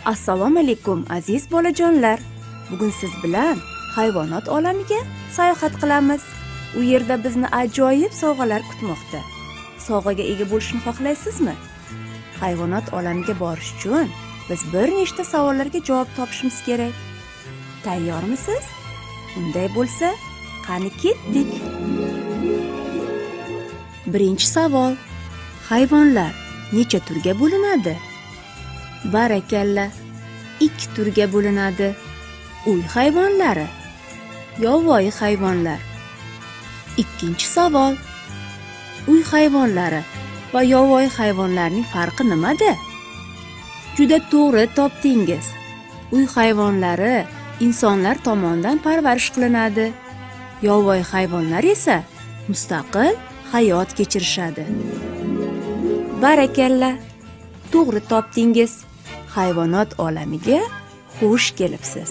Assalomu alaykum aziz bolajonlar. Bugun siz bilan hayvonot olamiga sayohat qilamiz. U yerda bizni ajoyib sovg'alar kutmoqda. Sovg'aga ega bo'lishni xohlaysizmi? Hayvonot olamiga borish uchun biz bir nechta savollarga javob topishimiz kerak. Tayyormisiz? Unday bo'lsa, qani ketdik. Birinchi savol. Hayvonlar necha turga bo'linadi? Barakalla, 2 turga bo'linadi. Uy hayvonlari, yovvoyi hayvonlar. Ikkinchi savol. Uy hayvonlari va yovvoyi hayvonlarning farqi nimada? Juda to'g'ri topdingiz. Uy hayvonlari insonlar tomonidan parvarish qilinadi. Yovvoyi hayvonlar esa mustaqil hayot kechirishadi. Barakalla, to'g'ri topdingiz. Hayvonot olamiga xush kelibsiz.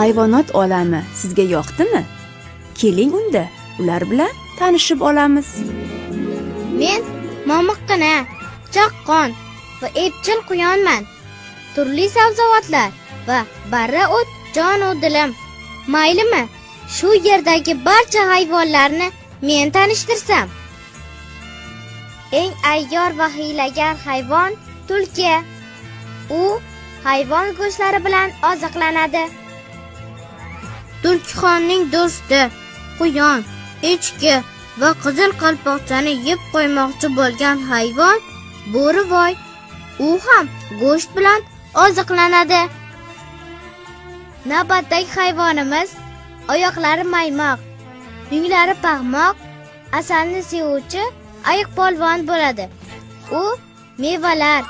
Hayvonot olami sizga yoqdimi? Keling unda ular bilan tanishib olamiz. Men momiqqina, chaqqon va epchil quyonman. Turli sabzavotlar va barra o't jonu dilim. Maylimi, shu yerdagi barcha hayvonlarni men tanishtirsam. Eng ayyor va hiylagar hayvon tulki. U hayvon go'shtlari bilan oziqlanadi. Tulkixonning do'sti quyon, echki va qizil qalpoqchani yeb qo'ymoqchi bo'lgan hayvon bo'rivoy. U ham go'sht bilan oziqlanadi. Navbatdagi hayvonimiz oyoqlari maymoq, yunglari pag'moq, asalni sevuvchi ayiq polvon bo'ladi. U mevalar,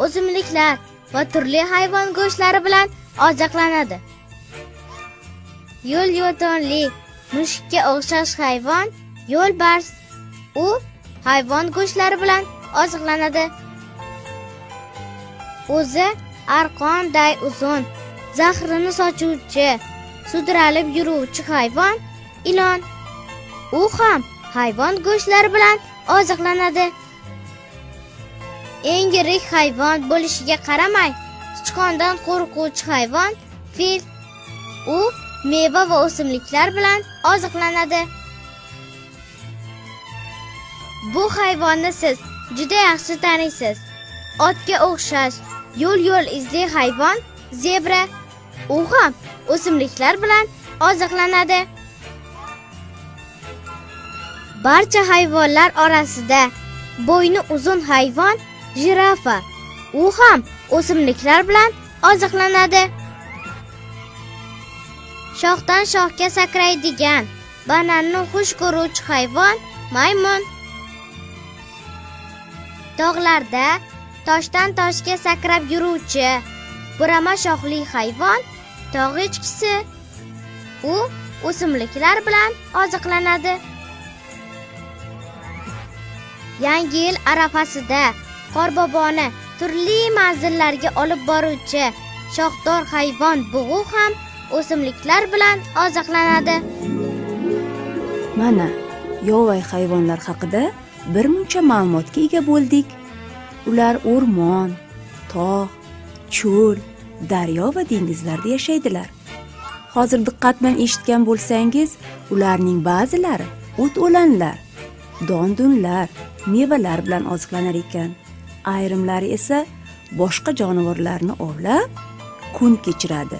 o'simliklar va turli hayvon go'shtlari bilan oziqlanadi. Yo'l yo'tonli, mushukka o'xshash hayvon yo'lbars. U hayvon go'shtlari bilan oziqlanadi. O'zi arqonday uzun, zahrini sochuvchi, sudralib yuruvchi hayvon ilon. U ham hayvon go'shtlari bilan oziqlanadi. Eng yirik hayvon bo'lishiga qaramay, sichqondan qo'rquvchi hayvon fil. U meva va o'simliklar bilan oziqlanadi. Bu hayvonni siz juda yaxshi taniysiz. Otga o'xshash, yo'l-yo'l izli hayvon zebra. U ham o'simliklar bilan oziqlanadi. Barcha hayvonlar orasida bo'yni uzun hayvon jirafa. U ham o'simliklar bilan oziqlanadi. Shoxdan shoxga sakraydigan, bananni xush ko'ruvchi hayvon maymun. Tog'larda toshdan toshga sakrab yuruvchi, burama shoxli hayvon tog' echkisi. U o'simliklar bilan oziqlanadi. Yangi yil arafasida Qorboboni turli manzillarga olib boruvchi shoxdor hayvon bug'u ham o'simliklar bilan oziqlanadi. Mana yovvoyi hayvonlar haqida bir muncha ma'lumotga ega bo'ldik. Ular o'rmon, tog', cho'l, daryo va dengizlarda yashaydilar. Hozir diqqat bilan eshitgan bo'lsangiz, ularning ba'zilari o't-o'lanlar, dondunlar, mevalar bilan oziqlanar ekan. Ayrimlari esa boshqa jonivorlarni ovlab kun kechiradi.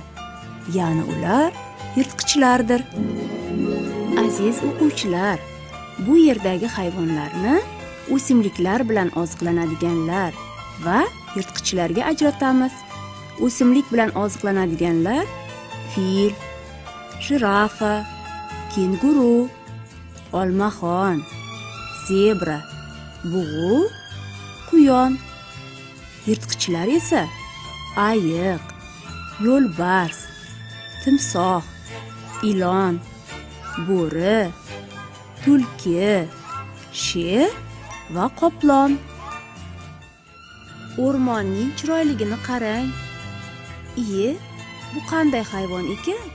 Ya'ni ular yirtqichlardir. Aziz o'quvchilar, bu yerdagi hayvonlarni o'simliklar bilan oziqlanadiganlar va yirtqichlarga ajratamiz. O'simlik bilan oziqlanadiganlar fil, jirafa, kenguru, olmaxon, zebra, bug'u, quyon. Yirtqichlar esa ayiq, yo'lbars, timsoh, ilon, bo'ri, tulki, sher va qoplon. O'rmonning chiroyligini qarang. Iye, bu qanday hayvon ekan?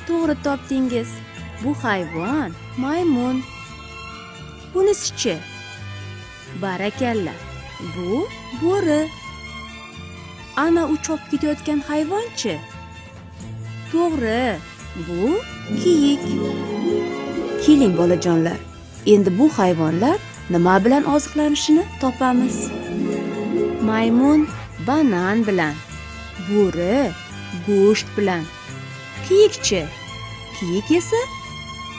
To'g'ri topdingiz. Bu hayvon maymun. Bunisi-chi? Barakalla, bu bo'ri. Ana u chopib ketayotgan hayvonchi? To'g'ri, bu kiyik. Keling bolajonlar, endi bu hayvonlar nima bilan oziqlanishini topamiz. Maymun banan bilan, bo'ri go'sht bilan, kiyikchi? Kiyik esa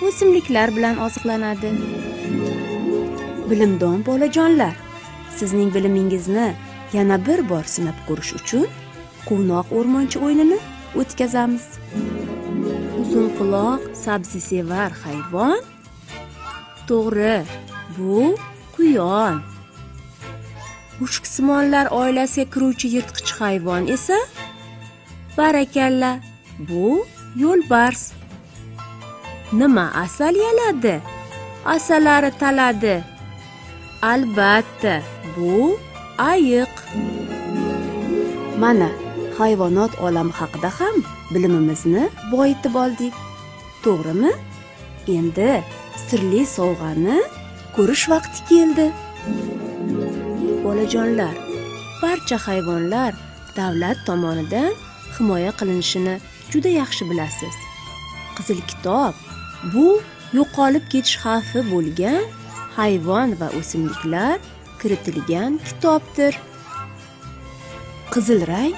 o'simliklar bilan oziqlanadi. Bilimdon bolajonlar, sizning bilimingizni yana bir bor sinab ko'rish uchun quvnoq o'rmonchi o'yinini o'tkazamiz. Uzunquloq sabzisevar hayvon? To'g'ri, bu quyon. Mushuksimonlar oilasiga kiruvchi yirtqich hayvon esa? Barakalla, bu yo'lbars. Nima asal yaladi? Asalari taladi. Albatta, bu ayiq. Mana hayvonot olami haqida ham bilimimizni boyitib oldik. To'g'rimi? Endi sirli sovg'ani ko'rish vaqti keldi. Bolajonlar, barcha hayvonlar davlat tomonidan himoya qilinishini juda yaxshi bilasiz. Qizil kitob bu yo'qolib ketish xavfi bo'lgan hayvon va o'simliklar kiritilgan kitobdir. Qizil rang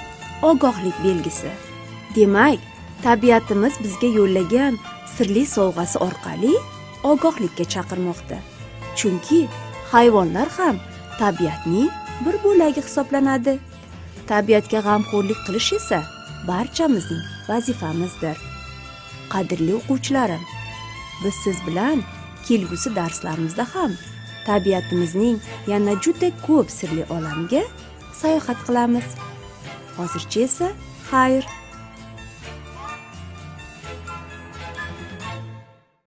ogohlik belgisi. Demak, tabiatimiz bizga yo'llagan sirli sovg'asi orqali ogohlikka chaqirmoqda. Chunki hayvonlar ham tabiatning bir bo'lagi hisoblanadi. Tabiatga g'amxo'rlik qilish esa barchamizning vazifamizdir. Qadrli o'quvchilarim, biz siz bilan kelgusi darslarimizda ham tabiatimizning yana juda ko'p sirli olamiga sayohat qilamiz. Hozircha esa xayr.